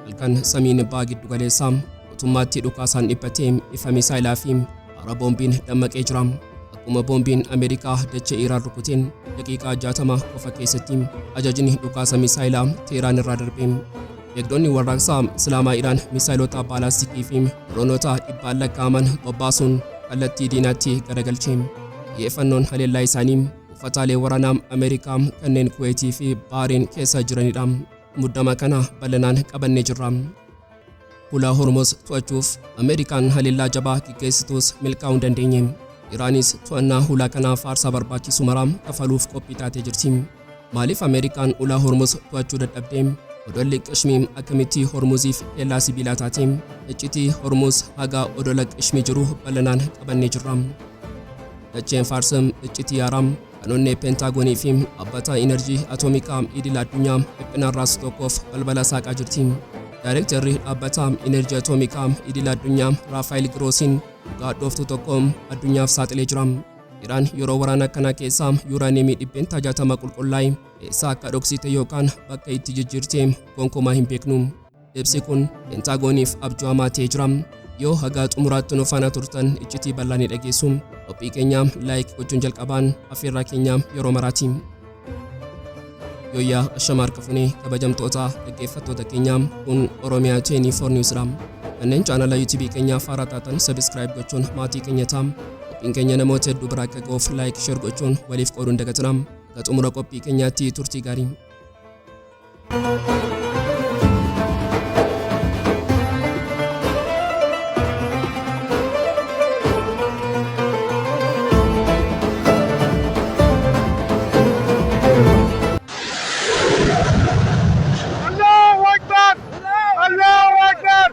Halkan samiin baha giddugaleessaa guutummaatti dhukaasaan dhiphatee ifa misaayilaa fi aara boombiin dammaqee jira. Akkuma boombiin Ameerikaa dachee Iraan rukuteen daqiiqaa 60 qofa keessatti ajajni dhukaasa misaayilaa Teeraan irraa darbe. Eegdonni warraaqsaa Islaamaa Iraan misaayilota baalaastikii fi diroonota dhibbaan lakkaa'aman bobbaasuun kallattii diinaatti garagalche. Xiyyeeffannoon haleellaa isaanii buufataalee waraanaa Ameerikaa kanneen Kuweetii fi Baahireen keessa jiranidha. Muddama kana bal'inaan qabannee jirra. Hulaa Hormuz to'achuuf Ameerikaan haleellaa jabaa geggeessitus milkaa'uu hin dandeenye. Iraanis to'annaa hulaa kanaaf aarsaa barbaachisu mara kafaluuf qophii taatee jirti. Maaliif Ameerikaan ulaa Hormuz to'achuu dadhabde? Odolli Qishmii akkamitti Hormuziif kellaa sibiilaa taate? Iccitii Hormuz haga odola Qishmii jiru bal'inaan qabannee jirra. Dacheen Faars iccitii haaraa kan onnee Peentaagoonii fi dhaabbata Inerjii Atoomikaa Idil Addunyaa dhiphinaan raasu tokkoof balbala saaqaa jirti. Daayirektarri dhaabbata Inerjii Atoomikaa Idil Addunyaa Raafaayil Giroosiin dhugaa hadhooftuu tokko addunyaaf saaxilee jira. Iraan yeroo waraana akkanaa keessa yuuraaniyeemii 60% qulqullaa'e eessa akka dhoksite yookaan bakka itti jijjiirte gonkumaa hin beeknu. Ibsi kun Peentaagooniif abjuu hamaa ta'ee jira. Yoo haga xumuraatti nu faana turtan iccitii bal'aa ni dhageessu. Qophii keenya like gochuun jalqabaan afeerraa keenya yeroo maraati. Yooyyaa ashama harka funee kabajamtoota dhaggeeffattoota keenya, kun Oromiyaa 24 News dha. Kanneen chaanala YouTube keenyaaf haaraa taatan subscribe gochuun maatii keenya ta'a. Qophiin keenya namoota hedduu bira akka ga'uuf like, share gochuun waliif qooduu hin dagatinaa. Haga xumura qophii keenyaatti turtii gaarii. Allahu Akbar! Allahu Akbar!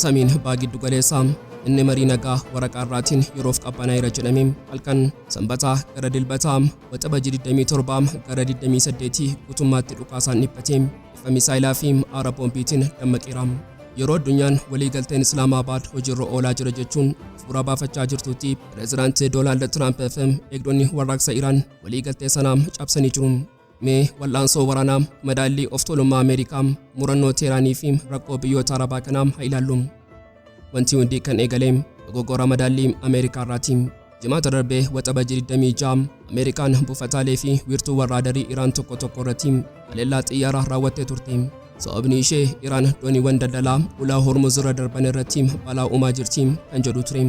Samiin baha giddu galeessaa inni marii nagaa waraqaa irraatiin yeroof qabbanaa'eera jedhame halkan Sanbataa gara Dilbataa Waxabajjii 27 gara 28 guutummaatti dhukaasaan dhiphatee ifa misaayilaa fi aara boombiitiin dammaqeera. Yeroo addunyaan waliigalteen Islaamaabaad hojiirra oolaa jira jechuun hafuura baafachaa jirtutti, Pireezidaant Doonaald Tiraamp fi eegdonni warraaqsa Iraan waliigaltee sana cabsanii jiru. Mee wal'aansoo waraanaa, madaallii of tuulummaa Ameerikaa, murannoo Teeraanii fi rakkoo biyyoota Arabaa kanaa haa ilaallu. Wanti hundi kan eegale dogoggora madaallii Ameerikaa irraati. Jimaata darbe Waxabajjii 26, Ameerikaan buufataalee fi wiirtuuwwan raadarii Iraan tokko tokko irratti haleellaa xiyyaaraa raawwattee turte. Sababni ishee Iraan dooniiwwan daldalaa ulaa Hormuz irra darban irratti balaa uumaa jirti kan jedhu ture.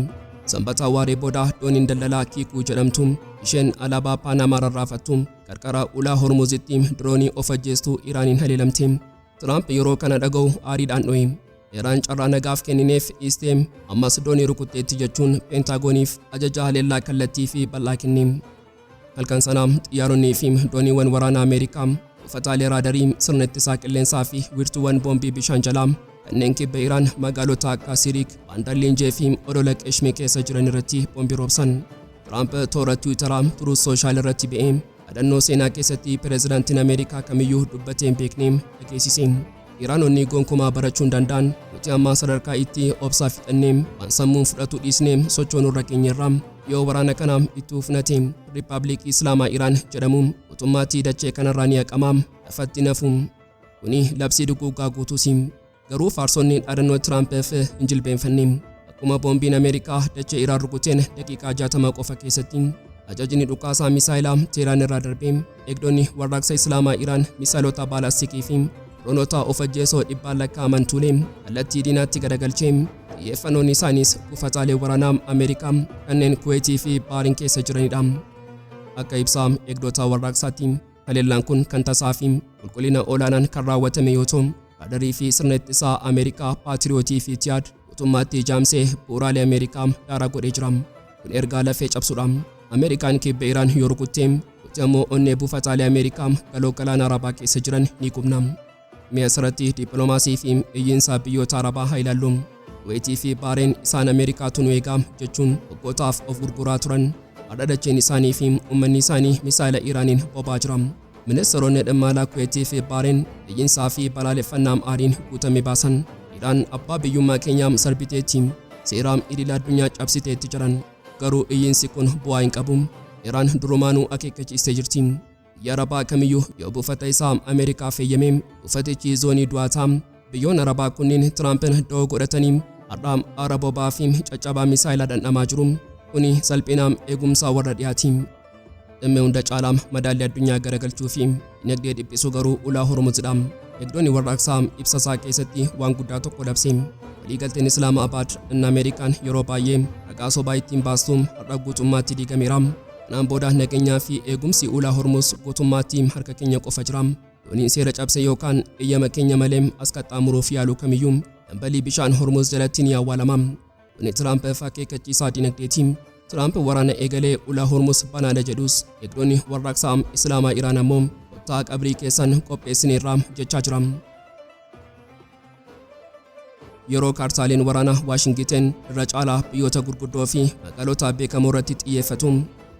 Sanbata waaree booda dooniin daldalaa Kiikuu jedhamtu isheen alaabaa Paanaamaa rarraafattu qarqara ulaa Hormuzitti diroonii of ajjeestuu Iraaniin haleelamte. Tiraamp yeroo kana dhaga'u aariidhaan dho'e. Iraan carraa nagaaf kennineef dhiistee ammas doonii rukutteetti jechuun Peentagooniif ajaja haleellaa kallattii fi bal'aa kenne. Halkan sana xiyyaaronnii fi dooniiwwan waraanaa Ameerikaa buufataalee raadarii, sirna ittisaa qilleensaa fi wiirtuuwwan boombii bishaan jalaa kanneen kibba Iraan magaalota akka Sirik, Bandar Linjee fi odola Qeshmi keessa jiran irratti boombii roobsan. Tiraamp toora Tiwiitaraa Truth Social irratti ba'ee dhaadannoo seenaa keessatti pireezidaantiin Ameerikaa kamiyyuu dubbatee hin beekne dhageessise. Iraanonni gonkumaa barachuu hin danda'an. Nuti amma sadarkaa itti obsa fixannee waan sammuun fudhatu dhiisnee sochoonu irra geenyeerra. Yoo waraana kana itti fufna ta'e Rippabilikii Islaamaa Iraan jedhamu guutummaatti dachee kanarraa ni haqama, lafatti hin hafu. Kuni labsii duguuggaa guutuuti. Garuu faarsonni dhaadannoo Tiraampiif hin jilbeenfanne. Akkuma boombiin Ameerikaa dachee Iraan rukuteen daqiiqaa 60 qofa keessatti ajajni dhukaasaa misaayilaa Teeraan irraa darbe, eegdonni warraaqsa Islaamaa Iraan misaayilota baalaastikii fi diroonota of ajjeesoo dhibbaan lakkaa'aman tuulee kallattii diinaatti garagalche. Xiyyeeffannoon isaaniis buufataalee waraanaa Ameerikaa kanneen Kuweetii fi Baariin keessa jiranidha. Akka ibsa eegdota warraaqsaatti, haleellaan kun kan tasaa fi qulqullina olaanaan kan raawwatame yoo ta'u, raadarii fi sirna ittisaa Ameerikaa Paatiriyootii fi Tiyaad guutummaatti jaamsee bu'uuraalee Ameerikaa daaraa godhee jira. Kun ergaa lafee cabsudha. Ameerikaan kibba Iraan yoo rukutte, nuti ammoo onnee buufataalee Ameerikaa galoo galaana Arabaa keessa jiran ni gubna. Mee asirratti dippiloomaasii fi iyyiinsa biyyoota Arabaa haa ilaallu. Kuweetii fi Baareen isaan Ameerikaatu nu eega jechuun waggootaaf of gurguraa turan. Har'a dacheen isaanii fi uummanni isaanii misaayila Iraaniin boba'aa jira. Ministeeronni dhimma alaa Kuweetii fi Baareen iyyiinsaa fi balaaleffannaa aariin guutame baasan. Iraan abbaa biyyummaa keenyaa sarbiteetti, seera idila addunyaa cabsiteetti jedhan. Garuu iyyiinsi kun bu'aa hin qabu. Iraan durumaanuu akeekkachiistee jirti. Biyya Arabaa kamiyyuu yoo buufata isaa Ameerikaaf eeyyame buufatichi zoonii du'aa ta'a. Biyyoonni Arabaa kunniin Tiraampin da'oo godhatanii har'a aara boba'aa fi caccabaa misaayilaa dhandhamaa jiru. Kuni salphina eegumsaa warra dhiyaati. Dhimmi hunda caalaa madaallii addunyaa garagalchuu fi dinagdee dhiphisu garuu ulaa Hormuzidha. Eegdonni warraaqsaa ibsa isaa keessatti waan guddaa tokko labse. Waliigalteen Islaamaabad inni Ameerikaan yeroo baay'ee ragaa sobaa ittiin baastu har'a guutummaatti diigameera. Kanaan booda nageenyaa fi eegumsi ulaa Hormuz guutummaatti harka keenya qofa jira. Dooniin seera cabse yookaan eeyyama keenya malee as qaxxaamuruuf yaalu kamiyyuu dambalii bishaan Hormuz jalatti ni awwaalama. Kuni Tiraampiif akeekkachiisaa dinagdeeti. Tiraamp waraana eegalee ulaa Hormuz banaadha jedhus eegdonni warraaqsaa Islaamaa Iraan ammoo kottaa qabrii keessan qopheessineerra jechaa jira. Yeroo kaartaaleen waraanaa Waashingiten irra caalaa biyyoota gurguddoo fi magaalota beekamoo irratti xiyyeeffatu,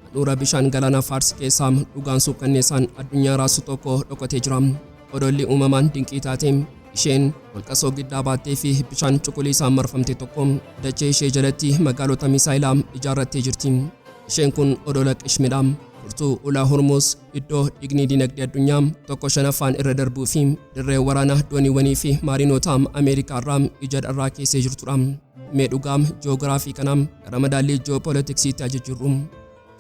handhuura bishaan galaana Faars keessaa dhugaan suukkanneessaan addunyaa raasu tokko dhokatee jira. Odolli uumamaan dinqii taate, isheen holqa soogiddaa baattee fi bishaan cuquliisaan marfamte tokko dachee ishee jalatti magaalota misaayilaa ijaarrattee jirti. Isheen kun odola Qishmidha. Furtuu ulaa Hormuz, iddoo dhiigni dinagdee addunyaa tokko shanaffaan irra darbuu fi dirree waraanaa dooniiwwanii fi maariinota Ameerikaa irraa ija dharraa keessee jirtudha. Mee dhugaa ji'oogiraafii kanaa gara madaallii ji'oopoolitiksiitti ajajjirru.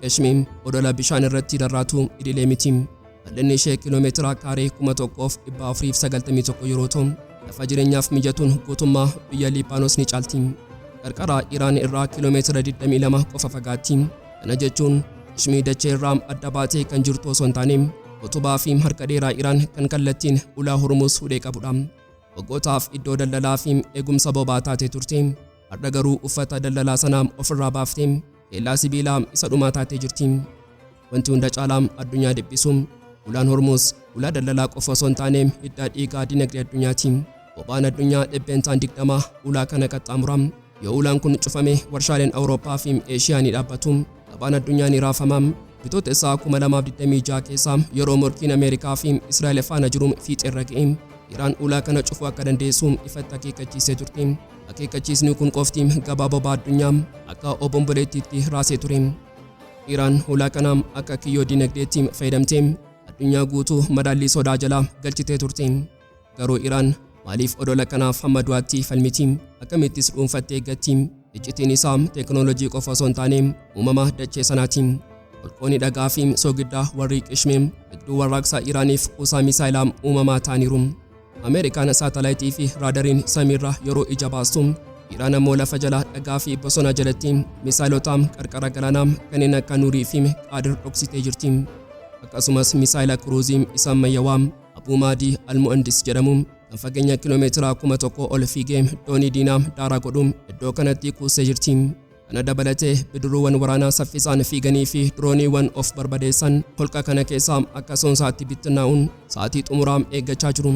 Qishmi odola bishaan irratti rarraatu idilee miti. Bal'inni ishee kiiloomeetira kaaree 1491 yeroo ta'u, lafa jireenyaaf mijatuun guutummaa biyya Liibaanos ni caalti. Qarqara Iraan irraa kiiloomeetira 22 qofa fagaatti. Kana jechuun Qishmii dachee irraa adda baatee kan jirtu osoo hin taane, utubaa fi harka dheeraa Iraan kan kallattiin ulaa Hormuz hudhee qabudha. Waggootaaf iddoo daldalaa fi eegumsa boba'aa taatee turte. Har'a garuu uffata daldalaa sana ofirraa baaftee kellaa sibiilaa isa dhumaa taatee jirti. Wanti hunda caalaa addunyaa dhiphisu, ulaan Hormuz ulaa daldalaa qofa osoo hin taane hidda dhiigaa dinagdee addunyaati. Boba'aan addunyaa dhibbeentaan 20 ulaa kana qaxxaamura. Yoo ulaan kun cufame warshaaleen Awurooppaa fi Eeshiyaa ni dhaabbatu. Gabaan addunyaa ni raafama. Bitootessa 2026 keessa yeroo morkiin Ameerikaa fi Israa'el faana jiru fiixeerra ga'e, Iraan ulaa kana cufuu akka dandeessu ifatti akeekkachiistee turte. Akeekkachiisni kun qofti gabaa boba'aa addunyaa akka obomboleettiitti raasee ture. Iraan ulaa kana akka kiyyoo dinagdeetti fayyadamtee addunyaa guutuu madaallii sodaa jala galchitee turte. Garuu Iraan maaliif odola kanaaf hamma du'aatti falmiti? Akkamittis dhuunfattee eeggatti? Iccitiin isaa teeknooloojii qofa osoo hin taane uumama dachee sanaati. Holqoonni dhagaa fi soogiddaa warri Qishmee eegduu warraaqsa Iraaniif kuusaa misaayilaa uumamaa ta'aniiru. Ameerikaan saatalaayitii fi raadariin samiirra yeroo ija baastu, Iraan ammoo lafa jala dhagaa fi bosona jalatti misaayilota qarqara galaanaa kanneen akka Nuurii fi Qaadir dhoksitee jirti. Akkasumas misaayila kiruuzii isa ammayyawaa Abuu Maadii Al-Mu'andis jedhamu kan fageenya kiiloomeetira 1000 ol fiigee doonii diinaa daaraa godhu iddoo kanatti kuustee jirti. Kana dabalatee bidiruuwwan waraanaa saffisaan fiiganii fi dirooniiwwan of barbadeessan holqa kana keessa akka soonsaatti bittinnaa'uun sa'aatii xumuraa eeggachaa jiru.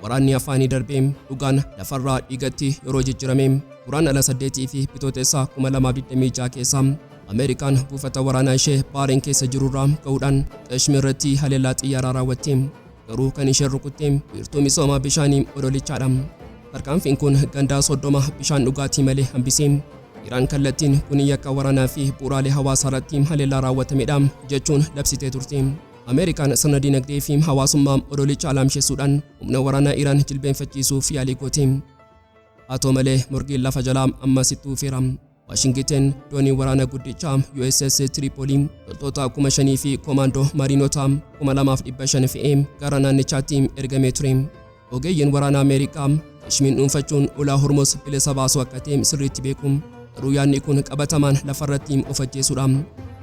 Waraanni afaanii darbee dhugaan lafarraa dhiigatti yeroo jijjiirame Guraandhala 8 fi Bitootessa 2026 keessa Ameerikaan buufata waraanaa ishee Baareen keessa jirurraa ka'uudhaan Qeshmi irratti haleellaa xiyyaaraa raawwatte. Garuu kan isheen rukutte wiirtuu misooma bishaanii odolichaadha. Tarkaanfiin kun gandaa 30 bishaan dhugaatii malee hambise. Iraan kallattiin kun yakka waraanaa fi bu'uuraalee hawaasaa irratti haleellaa raawwatamedha jechuun labsitee turte. Ameerikaan sirna dinagdee fi hawaasummaa odolichaa laamshessuudhaan humna waraanaa Iraan jilbeenfachiisuuf yaalii goote. Haa ta'u malee morkiin lafa jalaa ammas itti fufeera. Waashingiten doonii waraana guddicha USS Tripoli loltoota 5,000 fi koomaandoo mariinota 2,500 fe'ee gara naannichaatti ergamee ture. Ogeeyyiin waraana Ameerikaa Qishmiin dhuunfachuun ulaa Hormuz bilisa baasuu akka ta'e sirriitti beeku. Garuu yaadni kun qabatamaan lafarratti of ajjeesuudha.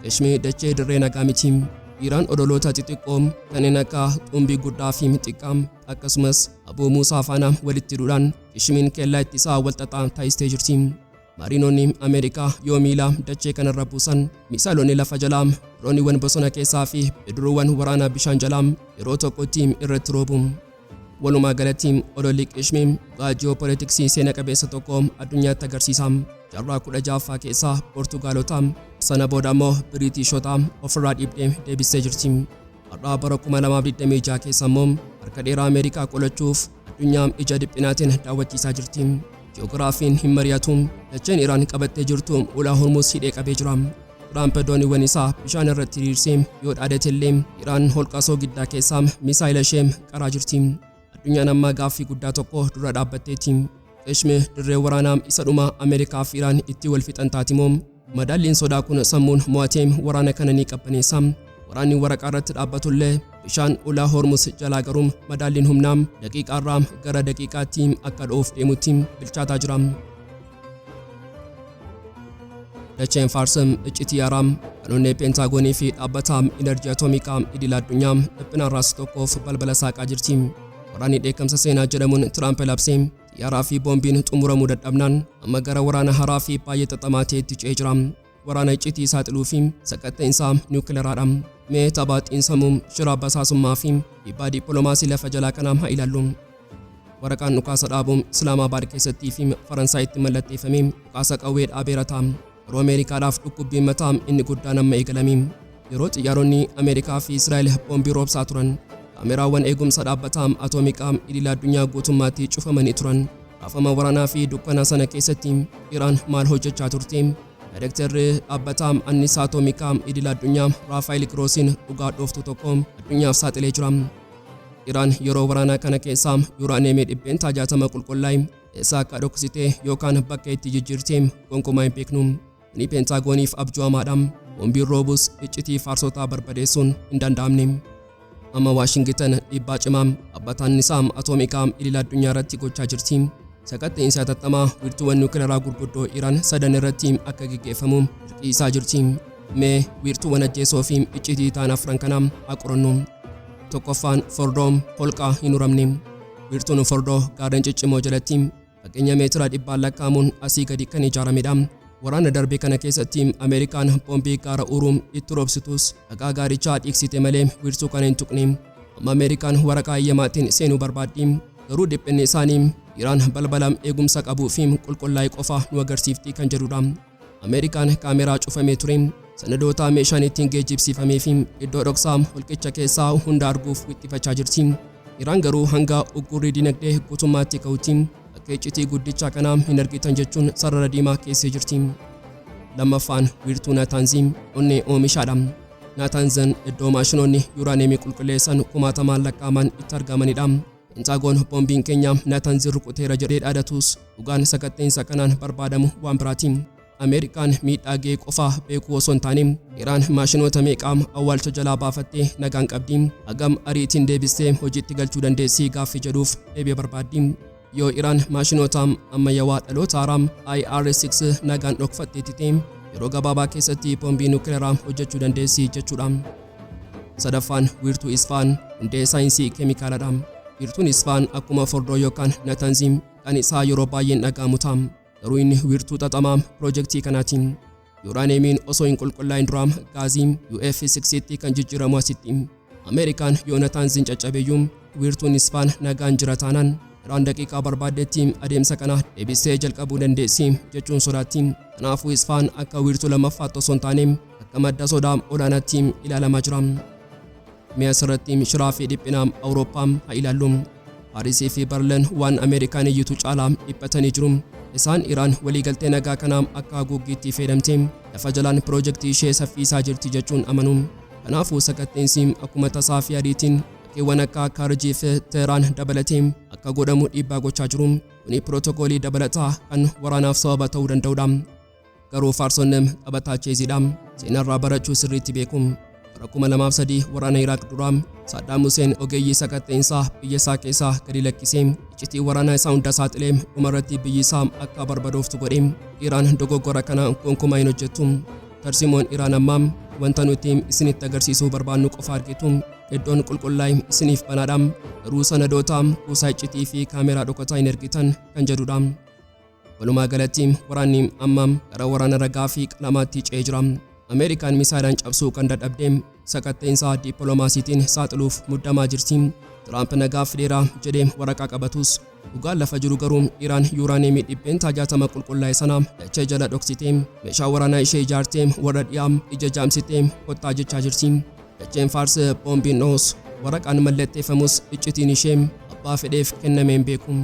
Qishmi dachee dirree nagaa miti. Iraan odoloota xixiqqoo kanneen akka Xumbii guddaa fi xiqqaa akkasumas Abuu Muusaa faana walitti hidhuudhaan Qishmiin kellaa ittisaa walxaxaa taasistee jirti. Mariinonni Ameerikaa yoo miila dachee kanarra buusan misaayilonni lafa jalaa, dirooniiwwan bosona keessaa fi bidiruuwwan waraanaa bishaan jalaa yeroo tokkotti irratti roobu. Walumaa galatti odolli Qishmi dhugaa ji'oopoolitiksii seena qabeessa tokko addunyaatti agarsiisa. Jaarraa 16ffaa keessa Poortugaalota, sana booda immoo Biriitiishota ofirraa dhiibdee deebistee jirti. Har'a bara 2026 keessa immoo harka dheeraa Ameerikaa qolachuuf addunyaa ija dhiphinaatiin daawwachiisaa jirti. Ji'oogiraafiin hin mari'atu. Dacheen Iraan qabattee jirtu ulaa Hormuz hidhee qabee jira. Tiraamp dooniiwwan isaa bishaan irratti hiriirsee yoo dhaadatellee, Iraan holqa soogiddaa keessaa misaayila ishee qaraa jirti. Addunyaan amma gaaffii guddaa tokko dura dhaabbatteetti. Qeshmi dirree waraanaa isa dhuma Ameerikaa fi Iraan itti wal fixan taatimoo, madaalliin sodaa kun sammuun mo'atee waraana kana ni qabbaneessa? Waraanni waraqaa irratti dhaabbatullee, bishaan ulaa Hormuz jalaa garuu madaalliin humnaa daqiiqaarraa gara daqiiqaatti akka dho'uuf deemutti bilchaataa jira. Dacheen Faars iccitii haaraa kan onnee Peentaagoonii fi dhaabbata Inerjii Atoomikaa idil addunyaa dhiphinaan raasu tokkoof balbala saaqaa jirti. Waraanni dheekkamsa seenaa jedhamuun Tiraamp labsee xiyyaaraa fi boombiin xumuramuu dadhabnaan, amma gara waraana haaraa fi baay'ee xaxamaa ta'etti ce'ee jira. Waraana iccitii saaxiluu fi sakatta'insa niwukileeraadha. Mee tapha xiinsammuu, shira basaasummaa fi dhiibbaa dippiloomaasii lafa jalaa kanaa haa ilaallu. Waraqaan dhukaasa dhaabuu Islaamabaad keessattii fi Faransaayitti mallatteeffamee dhukaasa qawwee dhaabeera ta'a. Garuu Ameerikaadhaaf dhukkubbiin mataa inni guddaan amma eegalame. Yeroo xiyyaaronni Ameerikaa fi Israa'el boombii roobsaa turan, kaameraawwan eegumsa dhaabbata atoomikaa idil addunyaa guutummaatti cufamanii turan. Raafama waraanaa fi dukkana sana keessatti Iraan maal hojjechaa turte? Daayirektarri dhaabbata annisaa atoomikaa idil addunyaa Raafaayil Giroosiin dhugaa dhooftuu tokko addunyaaf saaxilee jira. Iraan yeroo waraanaa kana keessaa yuuraaneemii 60% qulqullaa'e eessa akka dhoksite yookaan bakka itti jijjiirte gonkumaa hin beeknu. Kuni Peentagooniif abjuu hamaadha. Boombiin roobus iccitii faarsotaa barbadeessuun hin danda'amne. Amma Waashingitan dhiibbaa cimaa dhaabbata annisaa atoomikaa idil addunyaa irratti gochaa jirti. Sakatta'insi hatattamaa wiirtuuwwan niwukilaraa gurguddoo Iraan sadan irratti akka geggeeffamu dirqiisaa jirti. Mee wiirtuuwwan ajjeesoo fi iccitii ta'an afran kana haa qorannu. Tokkoffaan, Fordoo, holqa hin uramne. Wiirtuun Fordoo gaarreen ciccimoo jalatti fageenya meetira dhibbaan lakkaa'amuun asii gadi kan ijaaramedha. Waraana darbe kana keessatti Ameerikaan boombii gaara Uruum itti roobsitus dhagaa gaarichaa dhiigsite malee wiirtuu kana hin tuqne. Amma Ameerikaan waraqaa eeyyamaatiin seenuu barbaaddi. Garuu dhiphinni isaanii Iraan balbala eegumsa qabuu fi qulqullaa'e qofa nu agarsiifti kan jedhudha. Ameerikaan kaameraa cufamee ture, sanadoota meeshaan ittiin geejjibsiifamee fi iddoo dhoksaa holqicha keessaa hunda arguuf wixxifachaa jirti. Iraan garuu hanga uggurri dinagdee guutummaatti ka'utti bakka iccitii guddichaa kanaa hin argitan jechuun sarara diimaa keessee jirti. Lammaffaan, wiirtuu Naataanzii, onnee oomishaadha. Naataanzan iddoo maashinoonni yuuraaneemii qulqulleessan kumaatamaan lakkaa'aman itti argamanidha. Pentaagoon boombiin keenya Naataanzii rukuteera jedhee dhaadatus, dhugaan sakatta'insa kanaan barbaadamu waan biraati. Ameerikaan miidhaa ga'e qofa beekuu osoo hin taane, Iraan maashinoota meeqa awwaalcha jalaa baafattee nagaan qabdi, hagam ariitiin deebistee hojiitti galchuu dandeessi gaaffii jedhuuf deebii barbaaddi. Yoo Iraan maashinoota ammayyawaa dhaloota haaraa IR-6 nagaan dhokfatteetti ta'e, yeroo gabaabaa keessatti boombii nukilaraa hojjechuu dandeessi jechuudha. Sadaffaan, wiirtuu Isfaan, hundee saayinsii keemikaalaadha. Wiirtuun Isfaan akkuma Fordoo yookaan Natanzii maqaan isaa yeroo baay'een dhaga'amu ta'a. Garuu inni wiirtuu xaxamaa piroojeektii kanaati. Yuuraaneemiin osoo hin qulqullaa'in dura gaazii UF6tti kan jijjiiramu asitti. Ameerikaan yoo Nataanziin caccabeyyuu wiirtuun Isfaan nagaan jira taanaan, Iraan daqiiqaa barbaaddetti adeemsa kana deebistee jalqabuu dandeessi jechuun sodaatti. Kanaafuu Isfaan akka wiirtuu lammaffaatti osoo hin taane akka madda sodaa olaanaatti ilaalamaa jira. Mee asirratti shiraa fi dhiphina Awurooppaa haa ilaallu. Paarisii fi Berlin waan Ameerikaan iyyitu caalaa dhiphatanii jiru. Isaan Iraan waliigaltee nagaa kana akka haguuggiitti fayyadamtee lafa jalaan piroojeektii ishee saffisaa jirti jechuun amanu. Kanaafuu sakatta'insi akkuma tasaa fi ariitiin bakkeewwan akka Kaarjii fi Teheraan dabalatee akka godhamu dhiibbaa gochaa jiru. Kuni pirootokoolii dabalataa kan waraanaaf sababa ta'uu danda'udha. Garuu faarsonni taphataa cheeziidha. Seenarraa barachuu sirriitti beeku. Bara 2003 waraana Iraaq duraa Saaddaam Huseen ogeeyyii sakatta'insaa biyya isaa keessaa gadi lakkisee iccitii waraanaa isaa hunda saaxilee dhumarratti biyyi isaa akka barbadooftu godhe. Iraan dogoggora kana gonkumaa hin hojjettu. Tarsiimoon Iraan ammaa wanta nuti isinitti agarsiisuu barbaannu qofa argitu. Iddoon qulqullaa'e isiniif banaadha. Garuu sanadoota kuusaa iccitii fi kaameraa dhokataa hin ergitan kan jedhudha. Walumaa galatti waraanni amma gara waraana ragaa fi qalamaatti ce'ee jira. Ameerikaan misaayilaan cabsuu kan dadhabde sakatta'insa dippiloomaasiitiin saaxiluuf muddamaa jirti. Tiraamp nagaa fideera jedhee waraqaa qabatus, dhugaan lafa jiru garuu Iraan yuuraaneemii 60% qulqullaa'e sana dachee jala dhoksitee meeshaa waraanaa ishee ijaartee warra dhiyaa ija jaamsitee kottaa jechaa jirti. Dacheen Faars boombiin dhohus, waraqaan mallatteeffamus, iccitiin ishee abbaa fedheef kennamee hin beeku.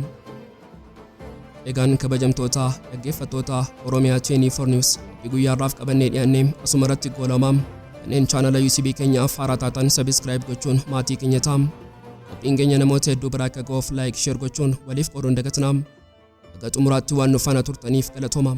Egaan kabajamtoota dhaggeeffattoota Oromiyaa 24 News, qophii guyyaarraaf qabannee dhiyaannee asuma irratti goolabama. Kanneen chaanala UCB keenyaaf haaraa taatan subscribe gochuun maatii keenya ta'aa. Qophiin keenya namoota hedduu biraa akka ga'uuf like, share gochuun waliif qooduun dagatinaa. Haga xumuraatti waan nu faana turtaniif galatooma.